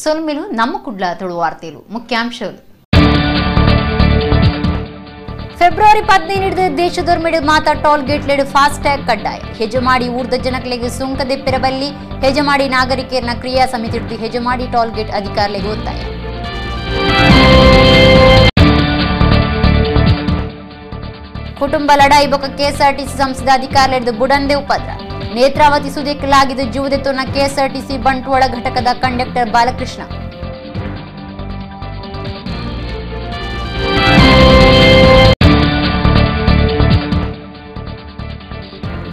ಸೊಲ್ಮೆಲು ನಮ್ಮ ಕುಡ್ಲ ತುಳು ವಾರ್ತೆಲು ಮುಖ್ಯಾಂಶಗಳು. ಫೆಬ್ರವರಿ 15 ದೇಶದೊರ್ಮೆಡು ಮಾತಾ ಟೋಲ್ ಗೇಟ್ಲೆಡು ಫಾಸ್ಟ್ ಟ್ಯಾಗ್ ಕಡ್ಡಾಯ. ಹೆಜಮಾಡಿ ಊರ್ದ ಜನಕ್ಲೆಗ್ ಸುಂಕ ದೆಪ್ಪಿರಬಲ್ಲಿ ಹೆಜಮಾಡಿ ನಾಗರಿಕರ್ನ ಕ್ರಿಯಾ ಸಮಿತಿ ಹೆಜಮಾಡಿ ಟೋಲ್ ಗೇಟ್ ಅಧಿಕಾರಿಗಳಿಗೆ ಒತ್ತಾಯ. ಕುಟುಂಬ ಲಡಾಯಿ ಬೊಕ್ಕ ಕೆಎಸ್ಆರ್ಟಿಸಿ ಸಂಸ್ಥೆದ ಅಧಿಕಾರಿಲೆಡ್ದು ಬುಡಂದೆ ಉಪದ್ರ. ನೇತ್ರಾವತಿ ಸುದೇಕಲಾಗಿದ್ದು ಜೀವದೆತ್ತೊನ್ನ ಕೆಎಸ್ಆರ್ಟಿಸಿ ಬಂಟ್ವಾಳ ಘಟಕದ ಕಂಡಕ್ಟರ್ ಬಾಲಕೃಷ್ಣ.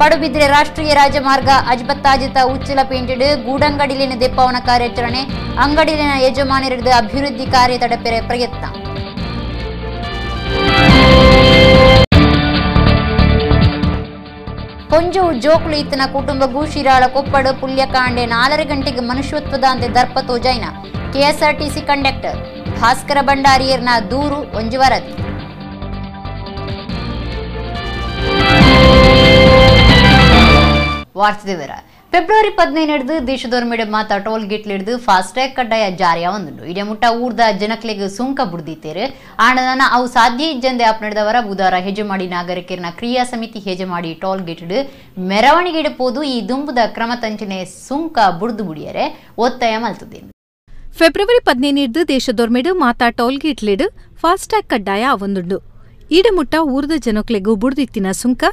ಪಡುಬಿದ್ರೆ ರಾಷ್ಟ್ರೀಯ ರಾಜಮಾರ್ಗ ಅಜ್ಬತ್ತಾಜಿತ ಉಚ್ಚಲ ಪೇಂಟೆಡ್ ಗೂಡಂಗಡಿಲಿನ ದೆಪ್ಪವನ ಕಾರ್ಯಾಚರಣೆ. ಅಂಗಡಿಲಿನ ಯಜಮಾನರಿದ ಅಭಿವೃದ್ಧಿ ಕಾರ್ಯ ತಡೆಪೆರೆ ಪ್ರಯತ್ನ. ಪೊಂಜವು ಜೋಕ್ಲು ಇತ್ತನ ಕುಟುಂಬಗೂ ಶಿರಾಳ ಕೊಪ್ಪಡು ಪುಲ್ಯಕಾಂಡೆ 4.5 ಗಂಟೆಗೆ ಮನುಷ್ಯತ್ವದಂತೆ ದರ್ಪ ತೋಜೈನ ಕೆಎಸ್ಆರ್ಟಿಸಿ ಕಂಡಕ್ಟರ್ ಭಾಸ್ಕರ ಭಂಡಾರಿಯರ್ನ ದೂರು ಒಂಜಿ ವರದಿ. ವಾರ್ತೆ ಫೆಬ್ರವರಿ 15 ದೇಶದೊರ್ಮೆಡೆ ಮಾತಾ ಟೋಲ್ ಗೇಟ್ ಲಿಡ್ದು ಫಾಸ್ಟ್ಯಾಗ್ ಕಡ್ಡಾಯ ಜಾರಿಯ ಒಂದುಂಡು. ಇಡೀ ಮುಟ್ಟ ಊರ್ದ ಜನಕ್ಲೆಗ್ ಸುಂಕ ಬುಡ್ದಿತ್ತೇರು. ಆಂಡ ಅವು ಸಾಧ್ಯ ಇಜ್ಜಂದೆ ಆಪ್ ನಡೆದವರ ಬುಧವಾರ ಹೆಜಮಾಡಿ ನಾಗರಿಕರ್ನ ಕ್ರಿಯಾ ಸಮಿತಿ ಹೆಜಮಾಡಿ ಟೋಲ್ ಗೇಟ್ ಮೆರವಣಿಗೆ ಪೋದು ಈ ದುಂಬುದ ಕ್ರಮ ತಂಚನೆ ಸುಂಕ ಬುಡ್ದು ಬುಡಿಯರೆ ಒತ್ತಾಯ ಮಲ್ತದೆ. ಫೆಬ್ರವರಿ 15 ದೇಶದೊರ್ಮೆಡು ಮಾತಾ ಟೋಲ್ ಗೇಟ್ ಲಿಡ್ ಫಾಸ್ಟ್ಯಾಗ್ ಕಡ್ಡಾಯ ಒಂದುಂಡು. ಈಡಮುಟ್ಟ ಊರ್ದ ಜನಕ್ಲೆಗು ಬುಡ್ದಿತ್ತಿನ ಸುಂಕ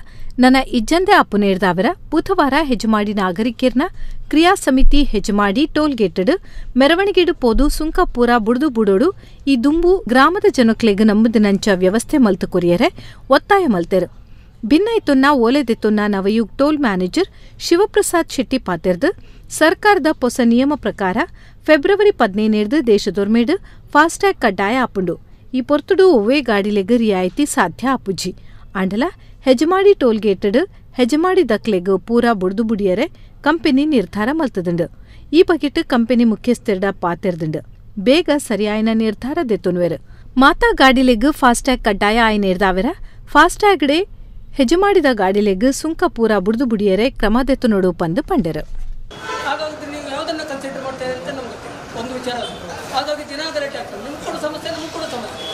ನನ್ನ ಇಜ್ಜಂದೆ ಅಪ್ಪು ನೇರ್ದಾವರ ಬುಧವಾರ ಹೆಜಮಾಡಿ ನಾಗರಿಕರ್ನ ಕ್ರಿಯಾ ಸಮಿತಿ ಹೆಜಮಾಡಿ ಟೋಲ್ ಗೇಟಡ್ ಮೆರವಣಿಗೆಡು ಪೋದು ಸುಂಕ ಪೂರ ಬುಡ್ದು ಬುಡೋಡು ಈ ದುಂಬು ಗ್ರಾಮದ ಜನಕ್ಲೆಗ್ ನಂಬುದಿನಂಚ ವ್ಯವಸ್ಥೆ ಮಲ್ತು ಕೊರಿಯರೆ ಒತ್ತಾಯ ಮಲ್ತೆರು. ಭಿನ್ನೈತೊನ್ನ ಓಲೆದೆತ್ತೊನ್ನ ನವಯುಗ್ ಟೋಲ್ ಮ್ಯಾನೇಜರ್ ಶಿವಪ್ರಸಾದ್ ಶೆಟ್ಟಿ ಪಾತೆರ್ದು ಸರ್ಕಾರದ ಹೊಸ ನಿಯಮ ಪ್ರಕಾರ ಫೆಬ್ರವರಿ 15 ದೇಶದೊರ್ಮೇಡು ಫಾಸ್ಟ್ಯಾಗ್ ಕಡ್ಡಾಯ ಆಪುಂಡು. ಈ ಪೊರ್ತುಡು ಒವ್ವೇ ಗಾಡಿಲೆಗ್ ರಿಯಾಯಿತಿ ಸಾಧ್ಯ ಆಪುಜಿ. ಆಂಡಲ ಹೆಜಮಾಡಿ ಟೋಲ್ ಗೇಟಡ್ ಹೆಜಮಾಡಿ ದಕ್ಲೆಗ್ ಪೂರಾ ಬುಡ್ದು ಬುಡಿಯರೆ ಕಂಪನಿ ನಿರ್ಧಾರ ಮಲ್ತದಂಡು. ಈ ಬಗೆಟ್ ಕಂಪನಿ ಮುಖ್ಯಸ್ಥೆರ್ಡ ಪಾತೆರ್ದಂಡು. ಬೇಗ ಸರಿಯಾಯಿನ ನಿರ್ಧಾರ ದೆತ್ತೊನ್ವೆರು. ಮಾತಾ ಗಾಡಿಲೆಗ್ ಫಾಸ್ಟ್ಯಾಗ್ ಕಡ್ಡಾಯ ಆಯ್ನೇರ್ದಾವೆರ ಫಾಸ್ಟ್ಯಾಗ್ಡೆ ಹೆಜಮಾಡಿದ ಗಾಡಿಲೆಗ್ ಸುಂಕ ಪೂರಾ ಬುಡ್ದು ಬುಡಿಯರೆ ಕ್ರಮ ದೆತ್ತೊನೊಡು ಪಂದು ಪಂಡೆರು. ಹಾಗಾಗಿ ದಿನ ಗಲಾಟೆ ಆಗ್ತದೆ. ನಿಮ್ಗೆ ಕೂಡ ಸಮಸ್ಯೆ, ನಮ್ಗೆ ಕೂಡ ಸಮಸ್ಯೆ.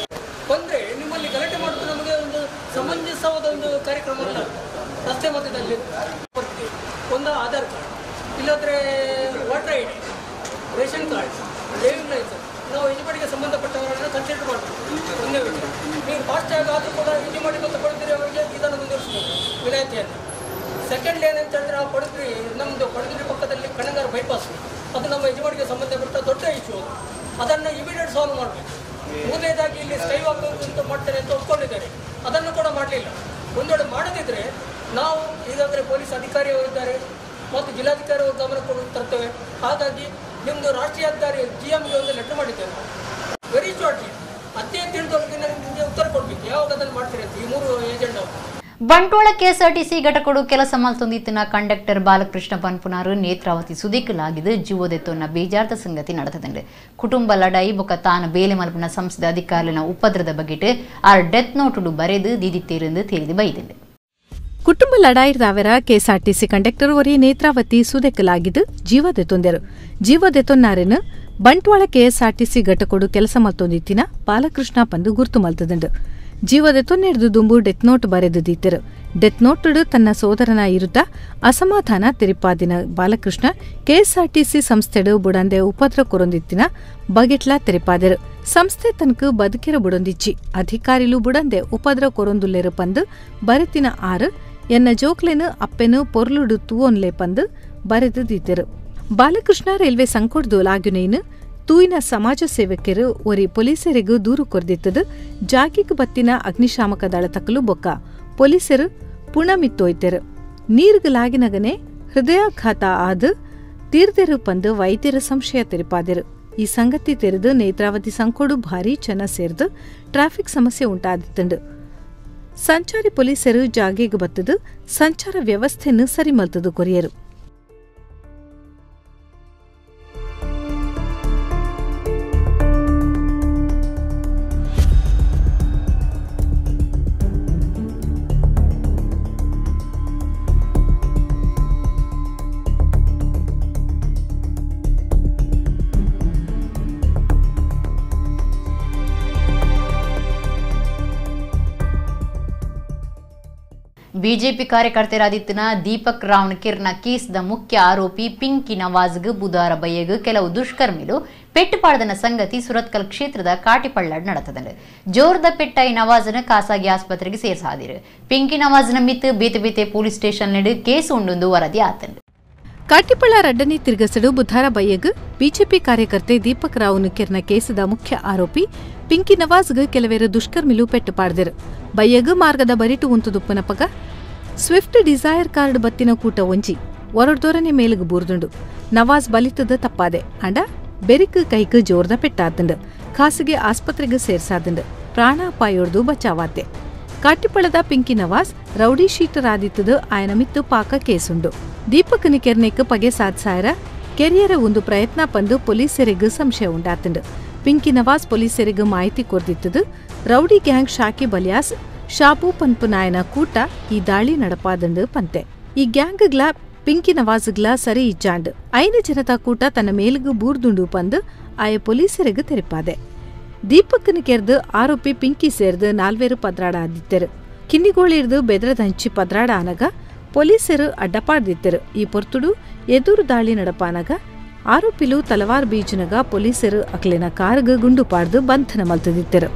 ಬಂದರೆ ನಿಮ್ಮಲ್ಲಿ ಗಲಾಟೆ ಮಾಡೋದು ನಮಗೆ ಒಂದು ಸಮಂಜಸವಾದ ಒಂದು ಕಾರ್ಯಕ್ರಮ ಅಲ್ಲ. ರಸ್ತೆ ಮಧ್ಯದಲ್ಲಿ ಬರ್ತೀವಿ, ಒಂದು ಆಧಾರ್ ಕಾರ್ಡ್, ಇಲ್ಲಾಂದರೆ voter I D, ration card, driving licence, ನಾವು ಯಜಮಾನಿಗೆ ಸಂಬಂಧಪಟ್ಟವರನ್ನು ಕನ್ಸಿಡರ್ ಮಾಡ್ತೀವಿ. ಒಂದೇ ವಿಚಾರ, ನೀವು ಫಾಸ್ಟ್ಯಾಗ್ ಆದರೂ ಕೂಡ ಯಜಮಾನಿ ಅಂತ ಕೊಡ್ತೀರಿ ಅವರಿಗೆ ಇದನ್ನು ಮುಂದುವರಿಸ್ಬೋದು ವಿನಾಯಿತಿಯನ್ನು. ಸೆಕೆಂಡ್ ಏನಂತ ಹೇಳಿದ್ರೆ, ನಾವು ಪಡುಬಿದ್ರಿ, ನಮ್ಮದು ಪಡುಬಿದ್ರಿ ಪಕ್ಕದಲ್ಲಿ ಕಣ್ಣಂಗಾರ ಬೈಪಾಸ್, ಅದು ನಮ್ಮ ಯಜಮಾನಿಗೆ ಸಂಬಂಧಪಟ್ಟ ದೊಡ್ಡ ಇಶ್ಯೂ. ಅದು ಅದನ್ನು ಇಮಿಡಿಯೇಟ್ ಸಾಲ್ವ್ ಮಾಡಬೇಕು. ಮೂರನೇದಾಗಿ ಇಲ್ಲಿ ಸ್ಕೈ ವಾಕ್ ಅಂತ ಮಾಡ್ತಾರೆ ಅಂತ ಒಪ್ಕೊಂಡಿದ್ದಾರೆ, ಅದನ್ನು ಕೂಡ ಮಾಡಲಿಲ್ಲ. ಒಂದು ವೇಳೆ ಮಾಡದಿದ್ದರೆ ನಾವು ಈಗಾಗಲೇ ಪೊಲೀಸ್ ಅಧಿಕಾರಿಯವರಿದ್ದಾರೆ ಮತ್ತು ಜಿಲ್ಲಾಧಿಕಾರಿ ಅವರು ಗಮನ ಕೊಡು ತರ್ತೇವೆ. ಹಾಗಾಗಿ ನಿಮ್ಮದು ರಾಷ್ಟ್ರೀಯ ಹೆದ್ದಾರಿ ಜಿ ಎಮ್ಗೆ ಒಂದು ಲೆಟರ್ ಮಾಡಿದ್ದೇವೆ ನಾವು. ವೆರಿ ಶಾರ್ಟ್ಲಿ 15 ದಿನದೊಳಗೆ ನಿಮಗೆ ಉತ್ತರ ಕೊಡಬೇಕು ಯಾವಾಗ ಅದನ್ನು ಮಾಡ್ತೀರಿ ಅಂತ. ಈ 3 ಏಜೆಂಟ್ ಬಂಟ್ವಾಳ ಕೆಎಸ್ಆರ್ಟಿಸಿ ಘಟಕಡು ಕೆಲಸ ಮಲ್ತೊಂದಿತ್ತಿನ ಕಂಡಕ್ಟರ್ ಬಾಲಕೃಷ್ಣ ಪನ್ಪುನಾರು ನೇತ್ರಾವತಿ ಸುದಿಕಲಾಗಿದ್ದು ಜೀವದೆತ್ತೊನ್ನ ಬೇಜಾರ್ದ ಸಂಗತಿ ನಡೆತದಂಡೆ. ಕುಟುಂಬ ಲಡಾಯಿ ಬೊಕ್ಕ ತಾನು ಬೇಲೆ ಮಲ್ಪನ ಸಂಸ್ಥೆದ ಅಧಿಕಾರಿನ ಉಪದ್ರದ ಬಗೆಟ್ ಆರ್ ಡೆತ್ ನೋಟುಡು ಬರೆದು ದೀದಿತ್ತೇರೆಂದು ತಿಳಿದು ಬೈದಂಡೆ. ಕುಟುಂಬ ಲಡಾಯಿರ್ದಾವರ ಕೆಎಸ್ಆರ್ಟಿಸಿ ಕಂಡಕ್ಟರ್ ಒರಿ ನೇತ್ರಾವತಿ ಸುದೆಕಲಾಗಿದ್ದು ಜೀವದೆತ್ತೊಂದರು. ಜೀವದೆತ್ತೊನ್ನಾರೆನು ಬಂಟ್ವಾಳ ಕೆಎಸ್ಆರ್ಟಿಸಿ ಘಟಕೊಡು ಕೆಲಸ ಮಲ್ತೊಂದಿತ್ತಿನ ಬಾಲಕೃಷ್ಣ ಪಂದು ಗುರ್ತು ಮಲ್ತದಂಡು. ಜೀವದೆತ್ತೊನ್ನೆಡ್ದು ದುಂಬು ಡೆತ್ ನೋಟ್ ಬರೆದು ದೀತೆರು. ಡೆತ್ ನೋಟುಡು ತನ್ನ ಸೋದರನ ಇರುತ್ತ ಅಸಮಾಧಾನ ತೆರಿಪಾದಿನ ಬಾಲಕೃಷ್ಣ ಕೆಎಸ್ಆರ್ಟಿಸಿ ಸಂಸ್ಥೆಡು ಬುಡಂದೆ ಉಪದ್ರ ಕೊರೊಂದಿತ್ತಿನ ಬಗೆಟ್ಲಾ ತೆರಿಪಾದರು. ಸಂಸ್ಥೆ ತನಕ ಬದುಕಿರ ಬುಡೊಂದಿಚ್ಚಿ ಅಧಿಕಾರಿಲು ಬುಡಂದೆ ಉಪದ್ರ ಕೊರೊಂದುಲ್ಲೆರು ಪಂದು ಬರೆತಿನ ಆರು ಎನ್ನ ಜೋಕ್ಲೆನು ಅಪ್ಪೆನು ಪೊರ್ಲುಡು ತೂವೊನ್ಲೆ ಪಂದು ಬರೆದು ದೀತೆರು. ಬಾಲಕೃಷ್ಣ ರೈಲ್ವೆ ಸಂಕೊಡ್ದು ಲಾಗ್ಯುನೇನು ತೂಯಿನ ಸಮಾಜ ಸೇವಕರು ಒರಿ ಪೊಲೀಸರಿಗೂ ದೂರು ಕೊರ್ದಿತ್ತದು. ಜಾಗಿಗ್ ಬತ್ತಿನ ಅಗ್ನಿಶಾಮಕ ದಳ ತಕಲು ಬೊಕ್ಕ ಪೊಲೀಸರು ಪುಣಮಿತ್ತೋಯ್ತೆರು. ನೀರ್ಗ್ ಲಾಗಿನಗನೆ ಹೃದಯಾಘಾತ ಆದು ತೀರ್ದೆರು ಪಂದು ವೈದ್ಯರ ಸಂಶಯ ತೆರಿಪಾದೆರು. ಈ ಸಂಗತಿ ತೆರೆದು ನೇತ್ರಾವತಿ ಸಂಕೋಡು ಭಾರೀ ಜನ ಸೇರ್ದು ಟ್ರಾಫಿಕ್ ಸಮಸ್ಯೆ ಉಂಟಾದಿತ್ತಂಡು. ಸಂಚಾರಿ ಪೊಲೀಸರು ಜಾಗೆಗ್ ಬತ್ತದು ಸಂಚಾರ ವ್ಯವಸ್ಥೆಯನ್ನು ಸರಿಮಲ್ತದು ಕೊರಿಯರು. BJP ಕಾರ್ಯಕರ್ತರಾದಿತ್ತಿನ ದೀಪಕ್ ರಾವ್ನ ಕಿರ್ನ ಕೇಸ್ದ ಮುಖ್ಯ ಆರೋಪಿ ಪಿಂಕಿ ನವಾಜ್ಗ್ ಬುಧಾರ ಬಯ್ಯಗ್ ಕೆಲವು ದುಷ್ಕರ್ಮಿಲು ಪೆಟ್ಟುಪಾಡದನ ಸಂಗತಿ ಸುರತ್ಕಲ್ ಕ್ಷೇತ್ರದ ಕಾಟಿಪಳ್ಳಾಡ್ ನಡೆತದಂಡು. ಜೋರ್ದ ಪೆಟ್ಟಾಯಿ ನವಾಜ್ನ ಖಾಸಗಿ ಆಸ್ಪತ್ರೆಗೆ ಸೇರ್ಸಾದಿರು. ಪಿಂಕಿ ನವಾಜ್ನ ಮಿತ್ತು ಬೇತೆ ಬೇತೆ ಪೊಲೀಸ್ ಸ್ಟೇಷನ್ ನೆಡು ಕೇಸ್ ಉಂಡೊಂದು ವರದಿ ಆತಂಡು. ಕಾಟಿಪಳ್ಳ ರಡ್ಡನೆ ತಿರುಗಸಡು ಬುಧಾರ ಬಯ್ಯಗ್ ಬಿಜೆಪಿ ಕಾರ್ಯಕರ್ತೆ ದೀಪಕ್ ರಾವ್ನ ಕಿರ್ನ ಕೇಸದ ಮುಖ್ಯ ಆರೋಪಿ ಪಿಂಕಿ ನವಾಜ್ಗ್ ಕೆಲವೇರು ದುಷ್ಕರ್ಮಿಲು ಪೆಟ್ಟು ಪಾಡ್ದಿರು. ಬಯ್ಯಗ್ ಮಾರ್ಗದ ಬರಿಟು ಉಂತುದುಪ್ಪನ ಪಗ Swift Dzire card ಬತ್ತಿನ ಕೂಟ ಒಂಜಿ ಒರಡ್ದೊರನೆ ಮೇಲುಗು ಬೂರ್ದುಂಡು. ನವಾಜ್ ಬಲಿತದ ತಪ್ಪಾದೆ ಅಂಡ ಬೆರಿಕ್ ಕೈಕ್ ಜೋರ್ದ ಪೆಟ್ಟಾತಂಡು. ಖಾಸಗಿ ಆಸ್ಪತ್ರೆಗೆ ಸೇರ್ಸಾದಂಡು. ಪ್ರಾಣಾಪಾಯೋರ್ದು ಬಚಾವಾತೆ. ಕಾಟಿಪಳ್ಳದ ಪಿಂಕಿ ನವಾಜ್ ರೌಡಿ ಶೀಟರ್ ಆದಿತ್ತದು ಆಯನ ಮಿತ್ತು ಪಾಕ ಕೇಸುಂಡು. ದೀಪಕ್ನ ಕೆರ್ನೆಕ್ ಪಗೆ ಸಾಧ್ಸಾಯರ ಕೆರಿಯರ ಒಂದು ಪ್ರಯತ್ನ ಪಂದು ಪೊಲೀಸರಿಗೆ ಸಂಶಯ ಉಂಡಾತಂಡು. ಪಿಂಕಿ ನವಾಜ್ ಪೊಲೀಸರಿಗೆ ಮಾಹಿತಿ ಕೊರ್ದಿತ್ತದು ರೌಡಿ ಗ್ಯಾಂಗ್ ಶಾಕಿ ಬಲಿಯಾಸ್ ಶಾಬು ಪನ್ಪುನಾಯನ ಕೂಟ ಈ ದಾಳಿ ನಡಪಾದಂಡು ಪಂತೆ. ಈ ಗ್ಯಾಂಗ್ಗ್ಲ ಪಿಂಕಿ ನವಾಜ್ಗ್ಲ ಸರಿ ಇಜ್ಜಾಂಡ್ ಐನ ಜನತಾ ಕೂಟ ತನ್ನ ಮೇಲ್ಗು ಬೂರ್ದುಂಡು ಪಂದು ಆಯ ಪೊಲೀಸರಿಗೆ ತೆರಿಪಾದೆ. ದೀಪಕ್ನ ಕೆರ್ದು ಆರೋಪಿ ಪಿಂಕಿ ಸೇರ್ದು ನಾಲ್ವೇರು ಪದ್ರಾಡ ಆದಿತ್ತರು. ಕಿನ್ನಿಗೋಳಿರ್ದು ಬೆದ್ರದಂಚಿ ಪದ್ರಾಡ ಆನಗ ಪೊಲೀಸರು ಅಡ್ಡಪಾಡ್ದಿತ್ತರು. ಈ ಪೊರ್ತುಡು ಎದುರು ದಾಳಿ ನಡಪಾನಗ ಆರೋಪಿಲು ತಲವಾರ್ ಬೀಜನಗ ಪೊಲೀಸರು ಅಕ್ಲಿನ ಕಾರ್ಗ್ ಗುಂಡು ಪಾಡ್ದು ಬಂಧನ ಮಲ್ತದಿತ್ತರು.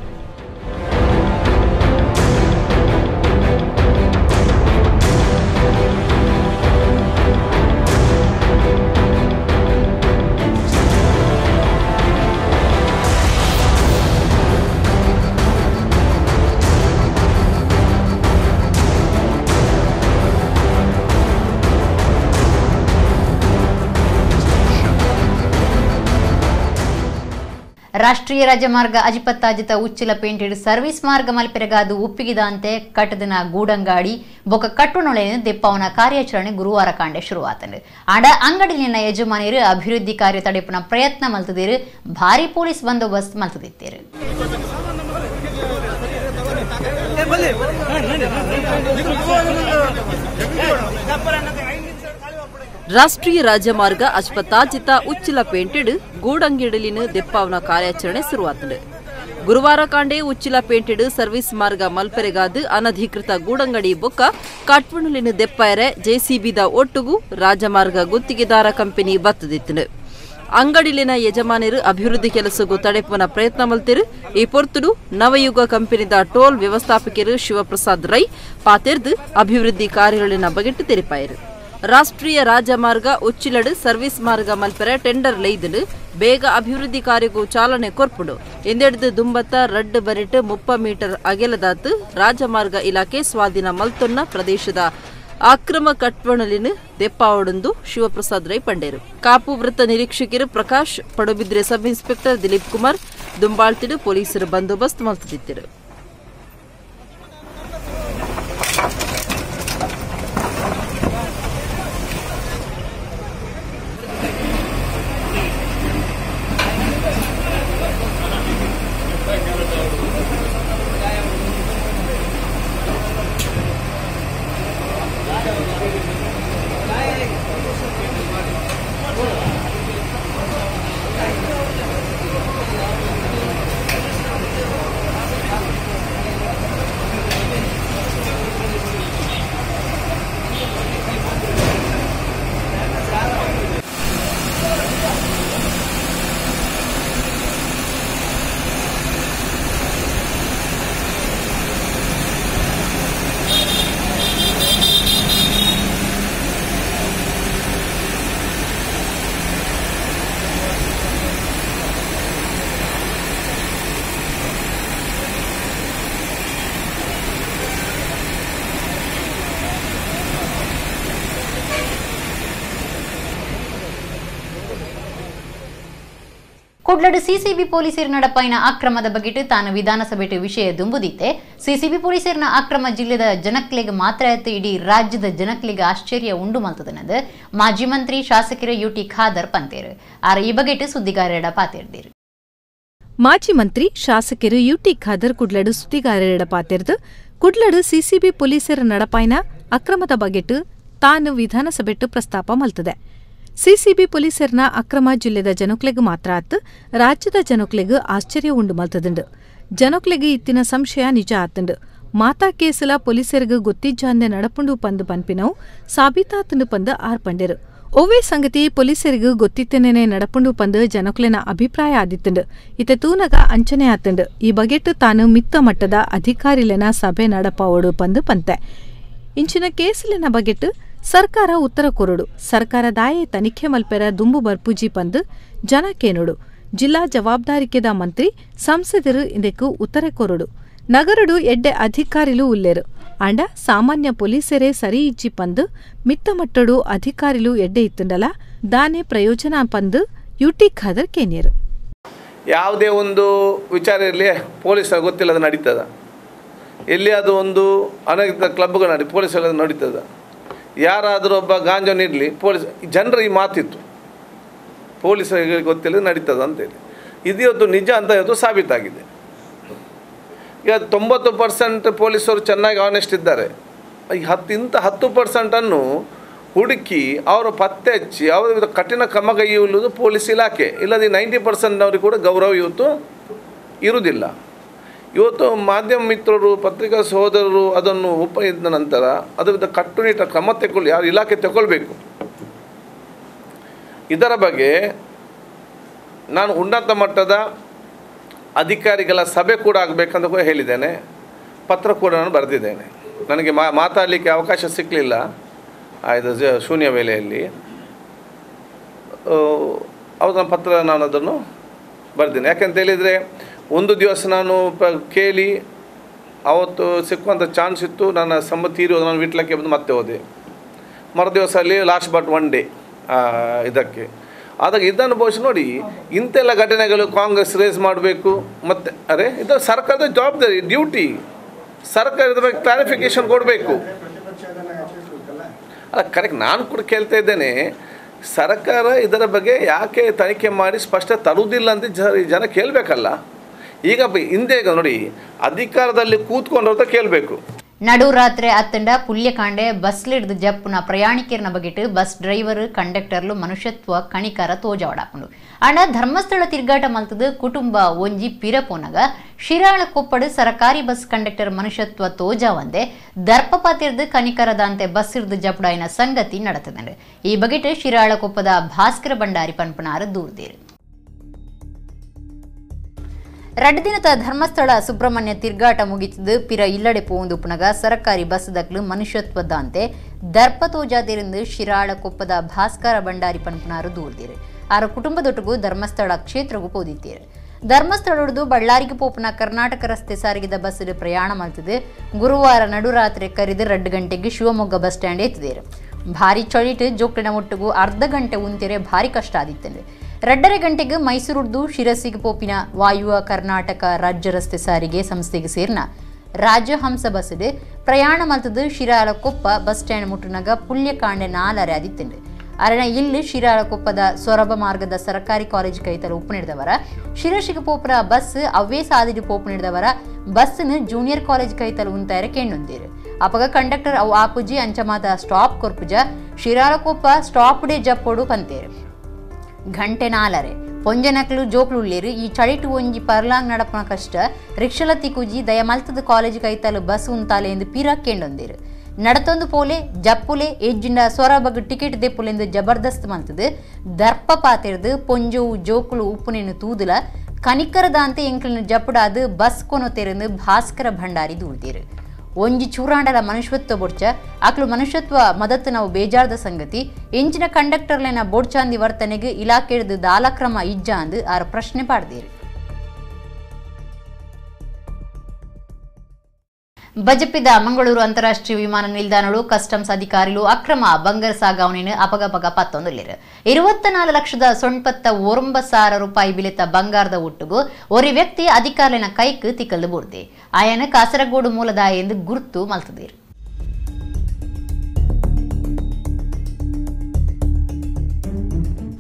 ರಾಷ್ಟ್ರೀಯ ರಾಜಮಾರ್ಗ ಅಜಿಪತ್ತಾಜಿತ ಉಚ್ಚಿಲ ಪೇಂಟೆಡ್ ಸರ್ವಿಸ್ ಮಾರ್ಗ ಮಲ್ಪೆರಗಾದು ಒಪ್ಪಿಗಿದಂತೆ ಕಟ್ಟದನ ಗೂಡಂಗಾಡಿ ಬೊಕ ಕಟ್ಟುನೊಳೆಯನ್ನು ದೆಪ್ಪವನ ಕಾರ್ಯಾಚರಣೆ ಗುರುವಾರ ಕಾಂಡೆ ಶುರುವಾತಂಡು. ಆಡ ಅಂಗಡಿಲಿನ ಯಜಮಾನಿಯರು ಅಭಿವೃದ್ಧಿ ಕಾರ್ಯ ತಡೆಪುನ ಪ್ರಯತ್ನ ಮಲ್ತದಿರು. ಭಾರಿ ಪೊಲೀಸ್ ಬಂದೋಬಸ್ತ್ ಮಲ್ತದಿತ್ತೇರು. ರಾಷ್ಟ್ರೀಯ ರಾಜಮಾರ್ಗ ಅಜ್ಪತಾಜಿತ ಉಚ್ಚಿಲ ಪೇಂಟೆಡ್ ಗೂಡಂಗಿಡಲಿನ ದೆಪ್ಪಾವನ ಕಾರ್ಯಾಚರಣೆ ಶುರುವಾತಂಡು. ಗುರುವಾರ ಕಾಂಡೆ ಉಚ್ಚಿಲ ಪೇಂಟೆಡ್ ಸರ್ವಿಸ್ ಮಾರ್ಗ ಮಲ್ಪೆರೆಗಾದು ಅನಧಿಕೃತ ಗೂಡಂಗಡಿ ಬೊಕ್ಕ ಕಾಟ್ವಣುಲಿನ ದೆಪ್ಪಾಯರೆ ಜೆಸಿಬಿದ ಒಟ್ಟುಗು ರಾಜಮಾರ್ಗ ಗುತ್ತಿಗೆದಾರ ಕಂಪನಿ ಬತ್ತದಿತ್ತನು. ಅಂಗಡಿಲಿನ ಯಜಮಾನರು ಅಭಿವೃದ್ಧಿ ಕೆಲಸಗೂ ತಡೆಪುನ ಪ್ರಯತ್ನ ಮಲ್ತಿರು. ಈ ಪೊರ್ತುಡು ನವಯುಗ ಕಂಪನಿದ ಟೋಲ್ ವ್ಯವಸ್ಥಾಪಕರು ಶಿವಪ್ರಸಾದ್ ರೈ ಪಾತೆರ್ದು ಅಭಿವೃದ್ಧಿ ಕಾರ್ಯಗಳಿನ ಬಗೆಟ್ಟು ತೆರಿಪಾಯರು. ರಾಷ್ಟ್ರೀಯ ರಾಜಮಾರ್ಗ ಉಚ್ಚಿಲಡು ಸರ್ವಿಸ್ ಮಾರ್ಗ ಮಲ್ಪೆರೆ ಟೆಂಡರ್ ಲೈದನು ಬೇಗ ಅಭಿವೃದ್ಧಿ ಕಾರ್ಯಕ್ಕೂ ಚಾಲನೆ ಕೊರ್ಪುಡು. ಎಂದೆಡ್ದು ದುಂಬತ್ತ ರಡ್ಡು ಬರಿಟ್ 30 ಮೀಟರ್ ಅಗೆಲದಾತು ರಾಜಮಾರ್ಗ ಇಲಾಖೆ ಸ್ವಾಧೀನ ಮಲ್ತೊನ್ನ ಪ್ರದೇಶದ ಅಕ್ರಮ ಕಟ್ವಣಲಿನ ದೆಪ್ಪಾವಡೊಂದು ಶಿವಪ್ರಸಾದ್ ರೈ ಪಂಡೇರು. ಕಾಪು ವೃತ್ತ ನಿರೀಕ್ಷಕರು ಪ್ರಕಾಶ್, ಪಡುಬಿದ್ರೆ ಸಬ್ ಇನ್ಸ್ಪೆಕ್ಟರ್ ದಿಲೀಪ್ ಕುಮಾರ್ ದುಂಬಾಳ್ತಿಡು ಪೊಲೀಸರು ಬಂದೋಬಸ್ತ್ ಮಲ್ತಿದ್ದರು. ಕುಡ್ಲಡು ಸಿಸಿಬಿ ಪೊಲೀಸರ ನಡಪಾಯಿನ ಅಕ್ರಮದ ಬಗೆಟ್ ತಾನು ವಿಧಾನಸಭೆ ವಿಷಯ ದುಂಬುದಿತ್ತೆ. ಸಿಸಿಬಿ ಪೊಲೀಸರನ ಅಕ್ರಮ ಜಿಲ್ಲೆದ ಜನಕ್ಲೆಗ್ ಮಾತ್ರ ಇಡೀ ರಾಜ್ಯದ ಜನಕ್ಲೆಗ್ ಆಶ್ಚರ್ಯ ಉಂಡು ಮಲ್ತದನದು ಮಾಜಿ ಮಂತ್ರಿ ಶಾಸಕರು ಯುಟಿ ಖಾದರ್ ಪಂತೇರು. ಆರ ಈ ಬಗೆಟ್ ಸುದ್ದಿಗಾರರ ಪಾತೆರ್ದಿರು. ಮಾಜಿ ಮಂತ್ರಿ ಶಾಸಕರು ಯುಟಿ ಖಾದರ್ ಕುಡ್ಲಡು ಸುದ್ದಿಗಾರರ ಪಾತೆರ್ದು ಕುಡ್ಲಡು ಸಿಸಿಬಿ ಪೊಲೀಸರ ನಡಪಾಯಿನ ಅಕ್ರಮದ ಬಗೆಟ್ ತಾನು ವಿಧಾನಸಭೆಟ್ಟು ಪ್ರಸ್ತಾಪ ಮಲ್ತದೆ. ಸಿಸಿಬಿ ಪೊಲೀಸರ್ನ ಅಕ್ರಮ ಜಿಲ್ಲೆದ ಜನಕ್ಲೆಗ್ ಮಾತ್ರ ಆತ್ ರಾಜ್ಯದ ಜನಕ್ಲೆಗ್ ಆಶ್ಚರ್ಯ ಉಂಡು ಮಲ್ತದುಂಡು. ಜನಕ್ಲೆಗ್ ಇತ್ತಿನ ಸಂಶಯ ನಿಜ ಆತುಂಡು. ಮಾತಾ ಕೇಸುಲ ಪೊಲೀಸರಿಗೆ ಗೊತ್ತಿಜ್ಜಾಂದೆ ನಡಪುಂಡು ಪಂದು ಪನ್ಪಿನವು ಸಾಬೀತಾತುಂಡು ಪಂದು ಆರ್ ಪಂಡೆರು. ಒವ್ವೇ ಸಂಗತಿ ಪೊಲೀಸರಿಗೆ ಗೊತ್ತಿತ್ತೇನೆ ನಡಪುಂಡು ಪಂದು ಜನಕುಲೆನ ಅಭಿಪ್ರಾಯ ಆದಿತ್ತುಂಡು. ಇತ್ತೆ ತೂನಗ ಅಂಚನೆ ಆತುಂಡು. ಈ ಬಗೆಟ್ ತಾನು ಮಿತ್ತ ಮಟ್ಟದ ಅಧಿಕಾರಿಲೆನ ಸಭೆ ನಡಪಾವೋಡು ಪಂದು ಪಂತೆ. ಇಂಚಿನ ಕೇಸುಲೆನ ಬಗೆಟ್ ಸರ್ಕಾರ ಉತ್ತರ ಕೊರಡು. ಸರ್ಕಾರ ದಾಯೆ ತನಿಖೆ ಮಲ್ಪೆರ ದುಂಬು ಬರ್ಪುಜಿ ಪಂದು ಜನ ಕೇನೋಡು. ಜಿಲ್ಲಾ ಜವಾಬ್ದಾರಿಕೆದ ಮಂತ್ರಿ ಸಂಸದರು ಇಂದಕ್ಕೂ ಉತ್ತರ ಕೊರಡು. ನಗರಡು ಎಡ್ಡೆ ಅಧಿಕಾರಿಲು ಉಲ್ಲೇರು. ಆಂಡ ಸಾಮಾನ್ಯ ಪೊಲೀಸರೇ ಸರಿ ಇಜ್ಜಿ ಪಂದು ಮಿತ್ತಮಟ್ಟಡು ಅಧಿಕಾರಿಲು ಎಡ್ಡೆ ಇತ್ತುಂಡಲ ದಾನೆ ಪ್ರಯೋಜನ ಪಂದು ಯುಟಿ ಖಾದರ್ ಕೇನಿಯರು. ಯಾವುದೇ ಒಂದು ವಿಚಾರ ಇರಲಿ ಪೊಲೀಸರು ಗೊತ್ತಿಲ್ಲ ಅದು ನಡೀತದ. ಎಲ್ಲಿ ಅದು ಒಂದು ಅನಧಿಕೃತ ಕ್ಲಬ್ಗಳು ನಡಿ ಪೊಲೀಸರು ನಡೀತದ. ಯಾರಾದರೂ ಒಬ್ಬ ಗಾಂಜಾನ ಇರಲಿ ಪೊಲೀಸ್ ಜನರ ಈ ಮಾತಿತ್ತು ಪೊಲೀಸರಿಗೆ ಗೊತ್ತಿಲ್ಲ ನಡೀತದ ಅಂತೇಳಿ. ಇದು ಇವತ್ತು ನಿಜ ಅಂತ ಇವತ್ತು ಸಾಬೀತಾಗಿದೆ. ಈಗ 90% ಪೊಲೀಸರು ಚೆನ್ನಾಗಿ ಆನೆಸ್ಟ್ ಇದ್ದಾರೆ. ಈ 10% ಹುಡುಕಿ ಅವರು ಪತ್ತೆ ಹಚ್ಚಿ ಅವರ ಕಠಿಣ ಕ್ರಮ ಕೈಗೊಳ್ಳುವುದು ಪೊಲೀಸ್ ಇಲಾಖೆ. ಇಲ್ಲದೆ 90% ಕೂಡ ಗೌರವ ಇವತ್ತು ಇರುವುದಿಲ್ಲ. ಇವತ್ತು ಮಾಧ್ಯಮ ಮಿತ್ರರು ಪತ್ರಿಕಾ ಸಹೋದರರು ಅದನ್ನು ಒಪ್ಪಿದ ನಂತರ ಅದರ ಕಟ್ಟುನಿಟ್ಟ ಕ್ರಮ ತೆಗೊಳ್ಳಿ ಯಾರು ಇಲಾಖೆ ತಗೊಳ್ಬೇಕು. ಇದರ ಬಗ್ಗೆ ನಾನು ಉನ್ನತ ಮಟ್ಟದ ಅಧಿಕಾರಿಗಳ ಸಭೆ ಕೂಡ ಆಗಬೇಕಂತ ಕೂಡ ಹೇಳಿದ್ದೇನೆ. ಪತ್ರ ಕೂಡ ನಾನು ಬರೆದಿದ್ದೇನೆ. ನನಗೆ ಮಾತಾಡಲಿಕ್ಕೆ ಅವಕಾಶ ಸಿಕ್ಕಲಿಲ್ಲ ಆಯ್ತು ಶೂನ್ಯ ವೇಳೆಯಲ್ಲಿ. ಅವರ ಪತ್ರ ನಾನು ಅದನ್ನು ಬರೆದೇನೆ. ಯಾಕೆಂತ ಹೇಳಿದರೆ ಒಂದು ದಿವಸ ನಾನು ಕೇಳಿ ಅವತ್ತು ಸಿಕ್ಕುವಂಥ ಚಾನ್ಸ್ ಇತ್ತು. ನನ್ನ ಸಮ್ಮತಿ ತೀರಿ ನಾನು ವಿಟ್ಲಕ್ಕೆ ಬಂದು ಮತ್ತೆ ಹೋದೆ. ಮರು ದಿವಸ ಅಲ್ಲಿ ಲಾಸ್ಟ್ ಬಟ್ ಒನ್ ಡೇ ಇದಕ್ಕೆ ಆದಾಗ ಇದನ್ನು ಬಹುಶಃ ನೋಡಿ ಇಂತೆಲ್ಲ ಘಟನೆಗಳು ಕಾಂಗ್ರೆಸ್ ರೇಸ್ ಮಾಡಬೇಕು. ಮತ್ತು ಅರೆ ಇದು ಸರ್ಕಾರದ ಜವಾಬ್ದಾರಿ ಡ್ಯೂಟಿ. ಸರ್ಕಾರದ ಬಗ್ಗೆ ಕ್ಲಾರಿಫಿಕೇಷನ್ ಕೊಡಬೇಕು. ಅಲ್ಲ ಕರೆಕ್ಟ್, ನಾನು ಕೂಡ ಕೇಳ್ತಾ ಇದ್ದೇನೆ ಸರ್ಕಾರ ಇದರ ಬಗ್ಗೆ ಯಾಕೆ ತನಿಖೆ ಮಾಡಿ ಸ್ಪಷ್ಟ ತರುವುದಿಲ್ಲ ಅಂತ ಜನ ಕೇಳಬೇಕಲ್ಲ. ಈಗ ಹಿಂದೆ ಈಗ ನೋಡಿ ಅಧಿಕಾರದಲ್ಲಿ ಕೂತ್ಕೊಂಡ್ರ ಕೇಳಬೇಕು. ನಡುರಾತ್ರಿ ಅತ್ತಂಡ ಪುಲ್ಯಕಾಂಡೆ ಬಸ್ಲಿಡ್ದು ಜಪ್ಪುನ ಪ್ರಯಾಣಿಕರನ ಬಗೆಟ್ ಬಸ್ ಡ್ರೈವರ್ ಕಂಡಕ್ಟರ್ಲು ಮನುಷ್ಯತ್ವ ಕಣಿಕಾರ ತೋಜಾವಡಾಪುಂಡು. ಆಂಡ ಧರ್ಮಸ್ಥಳ ತಿರ್ಗಾಟ ಮಲ್ತದು ಕುಟುಂಬ ಒಂಜಿ ಪಿರಪೋನಗ ಶಿರಾಳ ಕೊಪ್ಪಡು ಸರಕಾರಿ ಬಸ್ ಕಂಡಕ್ಟರ್ ಮನುಷ್ಯತ್ವ ತೋಜಾವಂದೆ ದರ್ಪಪಾತಿರ್ದು ಕಣಿಕರದಂತೆ ಬಸ್ ಇರ್ದು ಜಪುಡಾಯಿನ ಸಂಗತಿ ನಡತದಂಡು. ಈ ಬಗೆಟ್ ಶಿರಾಳ ಕೊಪ್ಪದ ಭಾಸ್ಕರ ಭಂಡಾರಿ ಪನ್ಪುನಾರು ದೂರ್ದೇರು. ರಡ್ಡು ದಿನದ ಧರ್ಮಸ್ಥಳ ಸುಬ್ರಹ್ಮಣ್ಯ ತಿರ್ಗಾಟ ಮುಗಿತದು ಪಿರ ಇಲ್ಲಡೆ ಪೋಂದು ಪುನಗ ಸರಕಾರಿ ಬಸ್ ದಕ್ಲು ಮನುಷ್ಯತ್ವದಂತೆ ದರ್ಪ ತೋಜಾದಿರಿಂದ ಶಿರಾಳ ಕೊಪ್ಪದ ಭಾಸ್ಕರ ಭಂಡಾರಿ ಪನ್ಪುನಾರು ದೂರ್ದಿರು. ಆರ ಕುಟುಂಬದೊಟ್ಟಿಗೂ ಧರ್ಮಸ್ಥಳ ಕ್ಷೇತ್ರಗೂ ಪೋದಿತ್ತೀರು. ಧರ್ಮಸ್ಥಳೊಡ್ದು ಬಳ್ಳಾರಿಗೆ ಪೋಪುನ ಕರ್ನಾಟಕ ರಸ್ತೆ ಸಾರಿಗೆದ ಬಸ್ ಪ್ರಯಾಣ ಮಲ್ತದೆ ಗುರುವಾರ ನಡುರಾತ್ರಿ ಕರಿದು 2 ಗಂಟೆಗೆ ಶಿವಮೊಗ್ಗ ಬಸ್ ಸ್ಟ್ಯಾಂಡ್ ಎತ್ತಿದೇರು. ಭಾರಿ ಚಳಿಟ್ಟು ಜೋಕ್ಲಿನ ಒಟ್ಟಿಗೂ ಅರ್ಧ ಗಂಟೆ ಉಂತಿರೆ ಭಾರಿ ಕಷ್ಟ ಆದಿತ್ತಂದ್ರೆ. 2.5 ಗಂಟೆಗೆ ಮೈಸೂರುದ್ದು ಶಿರಸಿಗೆ ಪೋಪಿನ ವಾಯುವ ಕರ್ನಾಟಕ ರಾಜ್ಯ ರಸ್ತೆ ಸಾರಿಗೆ ಸಂಸ್ಥೆಗೆ ಸೇರಿನ ರಾಜಹಂಸ ಬಸ್ಸು ಪ್ರಯಾಣ ಮಲ್ತದು ಶಿರಾಳಕೊಪ್ಪ ಬಸ್ ಸ್ಟ್ಯಾಂಡ್ ಮುಟ್ಟುನಗ ಪುಲ್ಯಕಾಂಡೆ 4:30 ಆದಿತ್ತಂಡು. ಅರಣ ಇಲ್ಲಿ ಶಿರಾಳಕೊಪ್ಪದ ಸೊರಬ ಮಾರ್ಗದ ಸರ್ಕಾರಿ ಕಾಲೇಜ್ ಕೈತಲ ಉಪ್ಪು ನೀಡಿದವರ ಶಿರಸಿಗೆ ಪೋಪರ ಬಸ್ ಅವೇ ಸಾದಿಡು ಪೋಪು ನೀಡಿದವರ ಬಸ್ನ ಜೂನಿಯರ್ ಕಾಲೇಜ್ ಕೈತಲ ಉಂತಾರ ಕೆಣ್ಣೊಂದಿರು. ಅಪಗ ಕಂಡಕ್ಟರ್ ಅವು ಆಪುಜಿ ಅಂಚಮಾತ ಸ್ಟಾಪ್ ಕೊರ್ಪುಜ ಶಿರಾಳಕೊಪ್ಪ ಸ್ಟಾಪ್ ಡೇ ಜಪ್ಪೋಡು ಪಂತೇರು. ಗಂಟೆ 4:30 ಪೊಂಜನಕ್ಲು ಜೋಕ್ಲುಳ್ಳೇರು. ಈ ಚಳಿಟು ಒಂಜಿ ಪರ್ಲಾಂಗ್ ನಡಪನ ಕಷ್ಟ ರಿಕ್ಷಲ ತಿಕುಜಿ ದಯ ಮಲ್ತದ ಕಾಲೇಜ್ ಕೈತಲು ಬಸ್ ಉಂತಾಲೆ ಎಂದು ಪೀರ ಕೇಂಡೊಂದಿರು. ನಡತೊಂದು ಪೋಲೆ ಜಪ್ಪುಲೆ ಎಜ್ಜಿಂಡ ಸೊರಬಗ್ ಟಿಕೆಟ್ ದೆಪ್ಪುಲೆಂದು ಜಬರ್ದಸ್ತ್ ಮಲ್ತದು ದರ್ಪ ಪಾತಿರ್ದು ಪೊಂಜೋವು ಜೋಕುಲು ಉಪ್ಪುನೇನು ತೂದುಲ ಕನಿಕರದಾಂತೆ ಎಂಕ್ಲಿನ ಜಪ್ಪುಡಾದು ಬಸ್ ಕೊನೊತೆರೆಂದು ಭಾಸ್ಕರ ಭಂಡಾರಿ ದೂರ್ದಿರು. ಒಂಜಿ ಚೂರಾಂಡಲ ಮನುಷ್ಯತ್ವ ಬೊಡ್ಚ ಆಕ್ಲು ಮನುಷ್ಯತ್ವ ಮದತ್ತು ನಾವು ಬೇಜಾರ್ದ ಸಂಗತಿ. ಎಂಚಿನ ಕಂಡಕ್ಟರ್ಲೆನ ಬೋಡ್ಚಾಂದಿ ವರ್ತನೆಗೆ ಇಲಾಖೆಡ್ದು ದಾಲಕ್ರಮ ಇಜ್ಜ ಅಂದು ಆರ ಪ್ರಶ್ನೆ ಪಾಡ್ದೇರು. ಬಜಪಿದ ಮಂಗಳೂರು ಅಂತಾರಾಷ್ಟ್ರೀಯ ವಿಮಾನ ನಿಲ್ದಾಣಗಳು ಕಸ್ಟಮ್ಸ್ ಅಧಿಕಾರಿಗಳು ಅಕ್ರಮ ಬಂಗಾರ ಸಾಗಾವಣೆಯನ್ನು ಅಪಗಪಗ ಪತ್ತೊಂದುಲ್ಲೇರು. 24 ಲಕ್ಷದ 89,000 ರೂಪಾಯಿ ಬಿಲಿತ ಬಂಗಾರದ ಒಟ್ಟುಗು ಒರಿ ವ್ಯಕ್ತಿ ಅಧಿಕಾರಿನ ಕೈಕ್ ತಿಕ್ಕಲ್ದು ಬೋಡ್ದೆ. ಆಯನ ಕಾಸರಗೋಡು ಮೂಲದ ಎಂದು ಗುರುತು ಮಲ್ತದೇರು.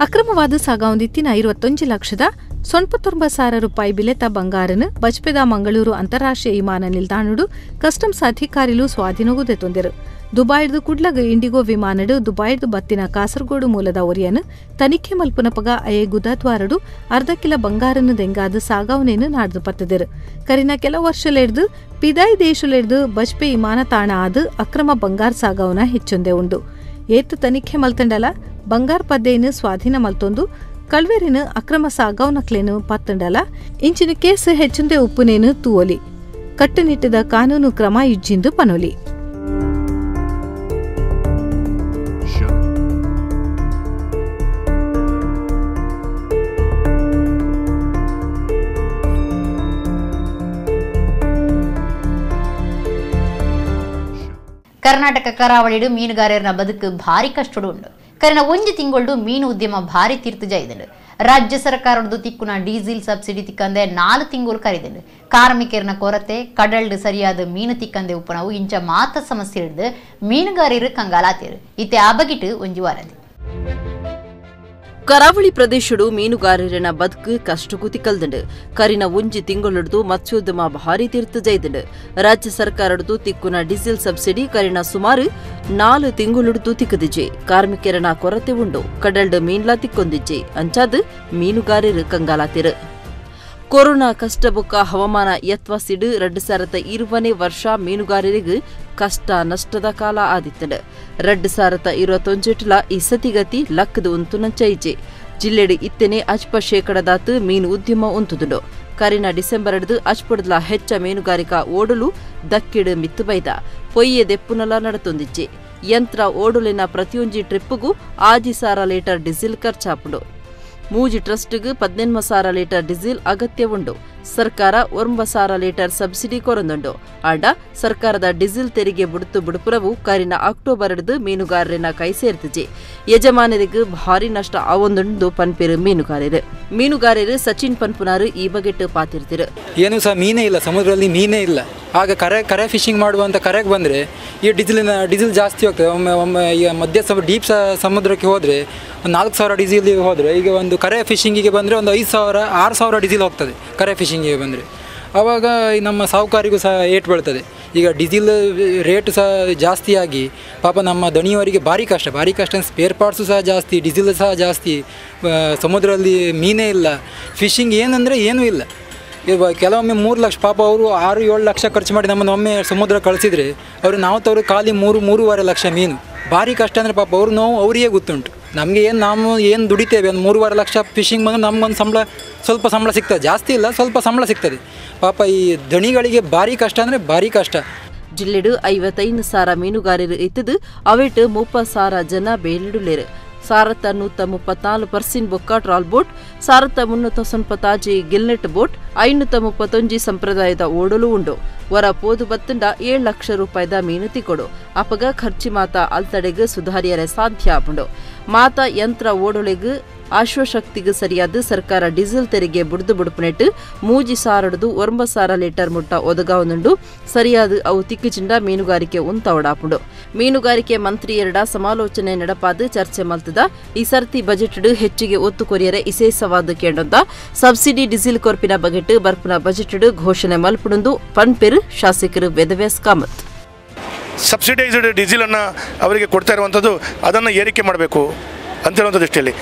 ಅಕ್ರಮವಾದ ಸಾಗಾವೊಂದಿತ್ತಿನ 21,99,000 ರೂಪಾಯಿ ಬಿಲೆತ ಬಂಗಾರನು ಬಜ್ಪೆದ ಮಂಗಳೂರು ಅಂತಾರಾಷ್ಟ್ರೀಯ ವಿಮಾನ ನಿಲ್ದಾಣಡು ಕಸ್ಟಮ್ಸ್ ಅಧಿಕಾರಿಲು ಸ್ವಾಧೀನಗೂ ದೆತೊಂದೆರು. ದುಬಾಯ್ದು ಕುಡ್ಲಗ ಇಂಡಿಗೋ ವಿಮಾನಡು ದುಬಾಯ್ದು ಬತ್ತಿನ ಕಾಸರಗೋಡು ಮೂಲದ ಒರಿಯನು ತನಿಖೆ ಮಲ್ಪುನಪಗ ಅಯೆ ಗುದಾದ್ವಾರಡು ಅರ್ಧ ಕಿಲ ಬಂಗಾರನು ದೆಂಗಾದ ಸಾಗಾವಣೆಯನ್ನು ನಾಡ್ದು ಪತ್ತದಿರು. ಕರಿನ ಕೆಲ ವರ್ಷಲೆಡ್ದು ಪಿದಾಯಿ ದೇಶಲೆಡ್ದು ಬಜ್ಪೆ ವಿಮಾನ ತಾಣ ಆದ ಅಕ್ರಮ ಬಂಗಾರ ಸಾಗಾವನ ಹೆಚ್ಚೊಂದೇ ಉಂಡು. ಏತ್ ತನಿಖೆ ಮಲ್ತಂಡಲ ಬಂಗಾರ ಪದ್ದೆಯನ್ನು ಸ್ವಾಧೀನ ಮಲ್ತೊಂದು ಕಳ್ವೆರಿನ ಅಕ್ರಮ ಸಾಗಾವನಕ್ಲೇನು ಪತ್ತಂಡಲ ಇಂಚಿನ ಕೇಸ್ ಹೆಚ್ಚೊಂದೇ ಉಪ್ಪುನೇನು ತೂವೊಲಿ. ಕಟ್ಟುನಿಟ್ಟದ ಕಾನೂನು ಕ್ರಮ ಇಜ್ಜಿಂದು ಪನೊಲಿ. ಕರ್ನಾಟಕ ಕರಾವಳಿಡು ಮೀನುಗಾರರ ಬದುಕು ಭಾರಿ ಕಷ್ಟಡು ಉಂಡು. ಕರಿನ ಒಂಜಿ ತಿಂಗಳು ಮೀನು ಉದ್ಯಮ ಭಾರಿ ತೀರ್ತು ಜೈದಂಡು. ರಾಜ್ಯ ಸರ್ಕಾರದ್ದು ತಿಕ್ಕುನ ಡೀಸೆಲ್ ಸಬ್ಸಿಡಿ ತಿಕ್ಕಂದೆ 4 ತಿಂಗಳು ಕರಿದಂಡು. ಕಾರ್ಮಿಕರನ ಕೊರತೆ, ಕಡಲ್ಡು ಸರಿಯಾದ ಮೀನು ತಿಕ್ಕಂದೆ ಉಪ್ಪನವು ಇಂಚ ಮಾತ ಸಮಸ್ಯೆ ಹಿಡಿದು ಮೀನುಗಾರರು ಕಂಗಾಲಾತೇರು. ಇತ್ತೆ ಆ ಬಗಿಟ್ಟು ಒಂಜಿ ವಾರದಿ. ಕರಾವಳಿ ಪ್ರದೇಶಡು ಮೀನುಗಾರರನ ಬದುಕು ಕಷ್ಟಕ್ಕೂ ತಿಕ್ಕಲ್ದಂಡು. ಕರಿನ ಒಂಜಿ ತಿಂಗಳಿಡ್ದು ಮತ್ಸ್ಯೋದ್ಯಮ ಭಾರಿ ತೀರ್ತು ಜೈದಂಡು. ರಾಜ್ಯ ಸರ್ಕಾರಡ್ದು ತಿಕ್ಕುನ ಡೀಸೆಲ್ ಸಬ್ಸಿಡಿ ಕರಿನ ಸುಮಾರು 4 ತಿಂಗಳಿಡ್ದು ತಿಕ್ಕದಿಜೆ. ಕಾರ್ಮಿಕರನ ಕೊರತೆ ಉಂಡು. ಕಡಲ್ಡು ಮೀನ್ಲಾ ತಿಕ್ಕೊಂದಿಜ್ಜೆ. ಅಂಚಾದ ಮೀನುಗಾರರು ಕಂಗಾಲಾತಿರು. ಕೊರೋನಾ ಕಷ್ಟ ಬೊಕ್ಕ ಹವಾಮಾನ ಯತ್ವಾಸಿಡು 2020 ವರ್ಷ ಮೀನುಗಾರರಿಗೆ ಕಷ್ಟ ನಷ್ಟದ ಕಾಲ ಆದಿತ್ತಂಡು. 2021 ಈ ಸತಿಗತಿ ಲಕ್ಕದ ಉಂತು ನಂಚೈಜೆ. ಜಿಲ್ಲೆಡು ಇತ್ತನೆ ಅಜ್ಪ ಶೇಕಡದಾತು ಮೀನು ಉದ್ಯಮ ಉಂತುದುಂಡು. ಕರಿನ ಡಿಸೆಂಬರ್ ಹಿಡಿದು ಅಜ್ಪಡ್ಲ ಹೆಚ್ಚ ಮೀನುಗಾರಿಕಾ ಓಡಲು ದಕ್ಕಿಡು ಮಿತ್ತು ಬೈದ ಪೊಯ್ಯೆ ದೆಪ್ಪುನಲ ನಡತೊಂದಿಜ್ಜೆ. ಯಂತ್ರ ಓಡಲಿನ ಪ್ರತಿಯೊಂಜಿ ಟ್ರಿಪ್ಪುಗೂ 6,000 ಲೀಟರ್ ಡೀಸೆಲ್ ಖರ್ಚಾಪುಂಡು. ಮೂಜಿ ಟ್ರಸ್ಟ್ಗೆ 18,000 ಲೀಟರ್ ಡೀಸೆಲ್ ಅಗತ್ಯ ಉಂಡು. ಸರ್ಕಾರ 9,000 ಲೀಟರ್ ಸಬ್ಸಿಡಿ ಕೊರಂದುಂಡು. ಆಂಡ ಸರ್ಕಾರದ ಡೀಸೆಲ್ ತೆರಿಗೆ ಬುಡುತು ಬುಡುಪುರವು ಕರಿನ ಅಕ್ಟೋಬರ್ ಹಿಡಿದು ಮೀನುಗಾರರಿನ ಕೈ ಸೇರ್ತಜೆ. ಯಜಮಾನರಿಗೆ ಭಾರಿ ನಷ್ಟ ಆವೊಂದುಂಡು ಪನ್ಪಿರು ಮೀನುಗಾರರು. ಮೀನುಗಾರರು ಸಚಿನ್ ಪನ್ಪುನಾರು ಈ ಬಗೆಟ್ ಪಾತಿರ್ತಿರು. ಏನು ಸಹ ಮೀನೇ ಇಲ್ಲ, ಸಮುದ್ರದಲ್ಲಿ ಮೀನೇ ಇಲ್ಲ. ಆಗ ಕರೆ ಕರೆ ಫಿಶಿಂಗ್ ಮಾಡುವಂಥ ಕರೆಗೆ ಬಂದರೆ ಈ ಡೀಸೆಲ್ ಜಾಸ್ತಿ ಹೋಗ್ತದೆ. ಒಮ್ಮೆ ಒಮ್ಮೆ ಈಗ ಮಧ್ಯ ಡೀಪ್ ಸಮುದ್ರಕ್ಕೆ ಹೋದರೆ ಒಂದು 4,000 ಡೀಸೆಲ್ ಹೋದರೆ, ಈಗ ಒಂದು ಕರೆ ಫಿಶಿಂಗಿಗೆ ಬಂದರೆ ಒಂದು 5,000 6,000 ಡೀಸೆಲ್ ಹೋಗ್ತದೆ ಕರೆ ಫಿಶಿಂಗಿಗೆ ಬಂದರೆ. ಆವಾಗ ನಮ್ಮ ಸಾಹುಕಾರಿಗೂ ಸಹ ಏಟು ಬೀಳ್ತದೆ. ಈಗ ಡೀಸೆಲ್ ರೇಟ್ ಸಹ ಜಾಸ್ತಿಯಾಗಿ ಪಾಪ ನಮ್ಮ ದಣಿಯವರಿಗೆ ಭಾರಿ ಕಷ್ಟ, ಭಾರಿ ಕಷ್ಟ. ಸ್ಪೇರ್ ಪಾರ್ಟ್ಸು ಸಹ ಜಾಸ್ತಿ, ಡೀಸೆಲ್ ಸಹ ಜಾಸ್ತಿ, ಸಮುದ್ರದಲ್ಲಿ ಮೀನೇ ಇಲ್ಲ, ಫಿಶಿಂಗ್ ಏನಂದರೆ ಏನೂ ಇಲ್ಲ. ಇವಾಗ ಕೆಲವೊಮ್ಮೆ 3 ಲಕ್ಷ ಪಾಪ ಅವರು 6-7 ಲಕ್ಷ ಖರ್ಚು ಮಾಡಿ ನಮ್ಮನ್ನು ಒಮ್ಮೆ ಸಮುದ್ರ ಕಳಿಸಿದರೆ ಅವರು ನಾವು ತವರು ಖಾಲಿ 3-3.5 ಲಕ್ಷ ಮೀನು. ಭಾರಿ ಕಷ್ಟ ಅಂದರೆ ಪಾಪ ಅವರು ನೋವು ಅವರಿಗೆ ಗೊತ್ತುಂಟು. ನಮಗೆ ಏನು ನಾವು ಏನು ದುಡಿತೇವೆ ಒಂದು 3.5 ಲಕ್ಷ ಫಿಶಿಂಗ್ ಬಂದರೆ ನಮಗೊಂದು ಸಂಬಳ, ಸ್ವಲ್ಪ ಸಂಬಳ ಸಿಗ್ತದೆ, ಜಾಸ್ತಿ ಇಲ್ಲ, ಸ್ವಲ್ಪ ಸಂಬಳ ಸಿಗ್ತದೆ. ಪಾಪ ಈ ದಣಿಗಳಿಗೆ ಭಾರಿ ಕಷ್ಟ ಅಂದರೆ ಭಾರಿ ಕಷ್ಟ. ಜಿಲ್ಲೆಡು 55,000 ಮೀನುಗಾರರು ಇತ್ತದು ಅವೆಟ್ 30,000 ಜನ ಬೇಲಿಡುಲೇರು. 1,134 ಪರ್ಸಿನ್ ಬೊಕ್ಕ ಟ್ರಾಲ್ ಬೋಟ್, 1,395 ಗಿಲ್ನೆಟ್ ಬೋಟ್, 531 ಸಂಪ್ರದಾಯದ ಓಡಲು ಉಂಡು. ವರ ಪೋದು ಬತ್ತಂಡ 7 ಲಕ್ಷ ರೂಪಾಯಿದ ಮೀನು ತಿಕೊಡು. ಅಪಗ ಖರ್ಚಿ ಮಾತ ಅಲ್ತಡೆಗ್ ಸುಧಾರಿಯರೆ ಸಾಧ್ಯ ಆಪುಂಡು. ಮಾತ ಯಂತ್ರ ಓಡೊಲೆಗ್ ಅಶ್ವಶಕ್ತಿಗೆ ಸರಿಯಾದ ಸರ್ಕಾರ ಡೀಸೆಲ್ ತೆರಿಗೆ ಬುಡ್ದು ಬುಡುಪುನೆಟ್ಟು 3,000 9,000 ಲೀಟರ್ ಮುಟ್ಟ ಒದಗಾವನುಂಡು. ಸರಿಯಾದ ಅವು ತಿಕ್ಕುಚಿಂಡ ಮೀನುಗಾರಿಕೆ ಉಂತವಡಾಪುಂಡು. ಮೀನುಗಾರಿಕೆ ಮಂತ್ರಿ ಎರಡ ಸಮಾಲೋಚನೆ ನಡಪಾದ ಚರ್ಚೆ ಮಲ್ತದ. ಈ ಸರ್ತಿ ಬಜೆಟ್ ಹೆಚ್ಚಿಗೆ ಒತ್ತು ಕೊರಿಯರೆ ಇಸೇಸವಾದ ಕೇಂದ್ರದ ಸಬ್ಸಿಡಿ ಡೀಸೆಲ್ ಕೊರ್ಪಿನ ಬಗೆಟ್ ಬರ್ಪುನ ಬಜೆಟ್ ಘೋಷಣೆ ಮಲ್ಪುಡುಂದು ಪನ್ಪೆರು ಶಾಸಕರು ವೇದವ್ಯಾಸ್ ಕಾಮತ್. ಸಬ್ಸಿಡೈಸ್ಡ್ ಡೀಸೆಲನ್ನು ಅವರಿಗೆ ಕೊಡ್ತಾ ಇರುವಂಥದ್ದು ಅದನ್ನು ಏರಿಕೆ ಮಾಡಬೇಕು ಅಂತ ಹೇಳುವಂಥ ದೃಷ್ಟಿಯಲ್ಲಿ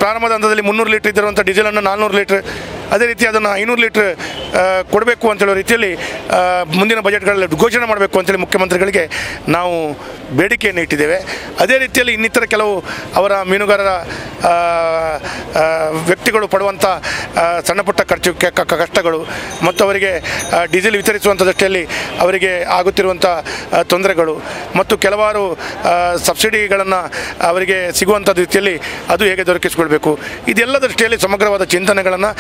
ಪ್ರಾರಂಭದ ಹಂತದಲ್ಲಿ 300 ಲೀಟ್ರ್ ಇದ್ದಿರುವಂಥ ಡೀಸೆಲನ್ನು 400 ಲೀಟ್ರ್, ಅದೇ ರೀತಿ ಅದನ್ನು 500 ಲೀಟ್ರ್ ಕೊಡಬೇಕು ಅಂತೇಳೋ ರೀತಿಯಲ್ಲಿ ಮುಂದಿನ ಬಜೆಟ್ಗಳಲ್ಲಿ ಘೋಷಣೆ ಮಾಡಬೇಕು ಅಂತೇಳಿ ಮುಖ್ಯಮಂತ್ರಿಗಳಿಗೆ ನಾವು ಬೇಡಿಕೆಯನ್ನು ಇಟ್ಟಿದ್ದೇವೆ. ಅದೇ ರೀತಿಯಲ್ಲಿ ಇನ್ನಿತರ ಕೆಲವು ಅವರ ಮೀನುಗಾರರ ವ್ಯಕ್ತಿಗಳು ಪಡುವಂಥ ಸಣ್ಣಪುಟ್ಟ ಖರ್ಚು ಕಷ್ಟಗಳು ಮತ್ತು ಅವರಿಗೆ ಡೀಸೆಲ್ ವಿತರಿಸುವಂಥ ದೃಷ್ಟಿಯಲ್ಲಿ ಅವರಿಗೆ ಆಗುತ್ತಿರುವಂಥ ತೊಂದರೆಗಳು ಮತ್ತು ಕೆಲವಾರು ಸಬ್ಸಿಡಿಗಳನ್ನು ಅವರಿಗೆ ಸಿಗುವಂಥ ರೀತಿಯಲ್ಲಿ ಅದು ಹೇಗೆ ದೊರಕಿಸಿಕೊಳ್ಬೇಕು, ಇದೆಲ್ಲ ದೃಷ್ಟಿಯಲ್ಲಿ ಸಮಗ್ರವಾದ ಚಿಂತನೆಗಳನ್ನು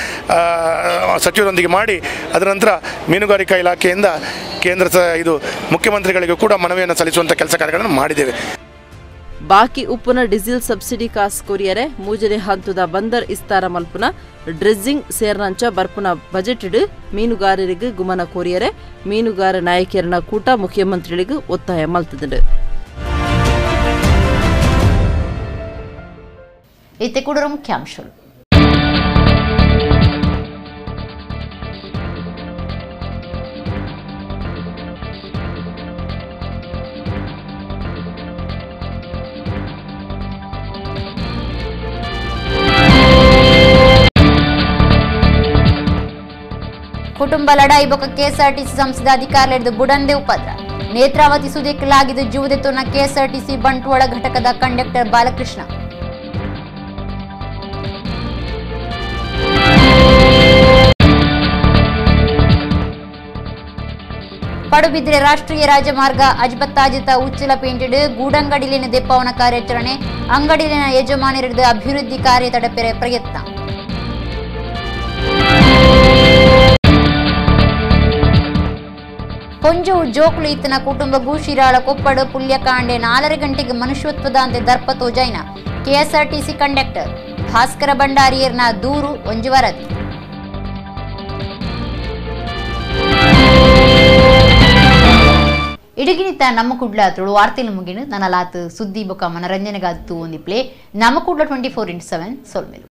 ಸಚಿವರೊಂದಿಗೆ ಮಾಡಿ ಅದರ ನಂತರ ಮೀನುಗಾರಿಕಾ ಇಲಾಖೆಯಿಂದ ಕೇಂದ್ರ ಇದು ಮುಖ್ಯಮಂತ್ರಿಗಳಿಗೂ ಕೂಡ ಮನವಿಯನ್ನು ಸಲ್ಲಿಸುವಂಥ ಕೆಲಸ ಕಾರ್ಯಗಳನ್ನು ಮಾಡಿದ್ದೇವೆ. ಬಾಕಿ ಉಪ್ಪುನ ಡೀಸೆಲ್ ಸಬ್ಸಿಡಿ ಕಾಸು ಕೊರಿಯರೆ ಮೂಜನೆ ಹಂತದ ಬಂದರ್ ಇಸ್ತಾರ ಮಲ್ಪುನ ಡ್ರೆಜ್ಜಿಂಗ್ ಸೇರ್ನಂಚ ಬರ್ಪುನ ಬಜೆಟ್ ಮೀನುಗಾರರಿಗೆ ಗುಮನ ಕೋರಿಯರೆ ಮೀನುಗಾರ ನಾಯಕಿಯರನ ಕೂಟ ಮುಖ್ಯಮಂತ್ರಿಗಳಿಗೆ ಒತ್ತಾಯ ಮಲ್ತದಂಡು. ಇತ್ತೆ ಕುಡರ ಮುಖ್ಯಾಂಶಗಳು. ಕುಟುಂಬ ಲಡಾಯಿ ಬೊಕ್ಕ ಕೆಎಸ್ಆರ್ಟಿಸಿ ಸಂಸ್ಥೆದ ಅಧಿಕಾರಿಗಳು ಬುಡಂದೆ ಉಪದ್ರ. ನೇತ್ರಾವತಿ ಸುದೆಕ್ಕಲಾಗಿದ್ದು ಜೀವದೆತ್ತೊನ್ನ ಕೆಎಸ್ಆರ್ಟಿಸಿ ಬಂಟ್ವಾಳ ಘಟಕದ ಕಂಡಕ್ಟರ್ ಬಾಲಕೃಷ್ಣ. ಪಡುಬಿದ್ರೆ ರಾಷ್ಟ್ರೀಯ ರಾಜಮಾರ್ಗ ಅಜ್ಬತ್ತಾಜಿತ ಉಚ್ಚಿಲ ಪೇಂಟೆಡ್ ಗೂಡಂಗಡಿಲಿನ ದೆಪ್ಪವನ ಕಾರ್ಯಾಚರಣೆ. ಅಂಗಡಿಲಿನ ಯಜಮಾನರಿದ ಅಭಿವೃದ್ಧಿ ಕಾರ್ಯ ತಡೆಪೆರೆ ಪ್ರಯತ್ನ. ಪೊಂಜು ಜೋಕ್ಲು ಇತ್ತನ ಕುಟುಂಬಗೂ ಶಿರಾಳ ಕೊಪ್ಪಡು ಪುಲ್ಯಕಾಂಡೆ 4:30 ಗಂಟೆಗೆ ಮನುಷ್ಯತ್ವದಾಂತೆ ದರ್ಪ ತೋಜೈನ ಕೆಎಸ್ಆರ್ಟಿಸಿ ಕಂಡಕ್ಟರ್ ಭಾಸ್ಕರ ಭಂಡಾರಿಯರ್ನ ದೂರು ಒಂಜಿ ವರದಿ. ಇಡಗಿನಿತ ನಮ್ಮ ಕುಡ್ಲ ತುಳು ವಾರ್ತೆಲು ಮುಗಿನ ನನ್ನ ಲಾತ್ ಸುದ್ದಿ ಬೊಕ ಮನರಂಜನೆಗಾದ್ದು ಒಂದಿಪ್ಲೆ ನಮ್ಮ ಕುಡ್ಲ 24x7 ಸೊಲ್ಮೆಲು.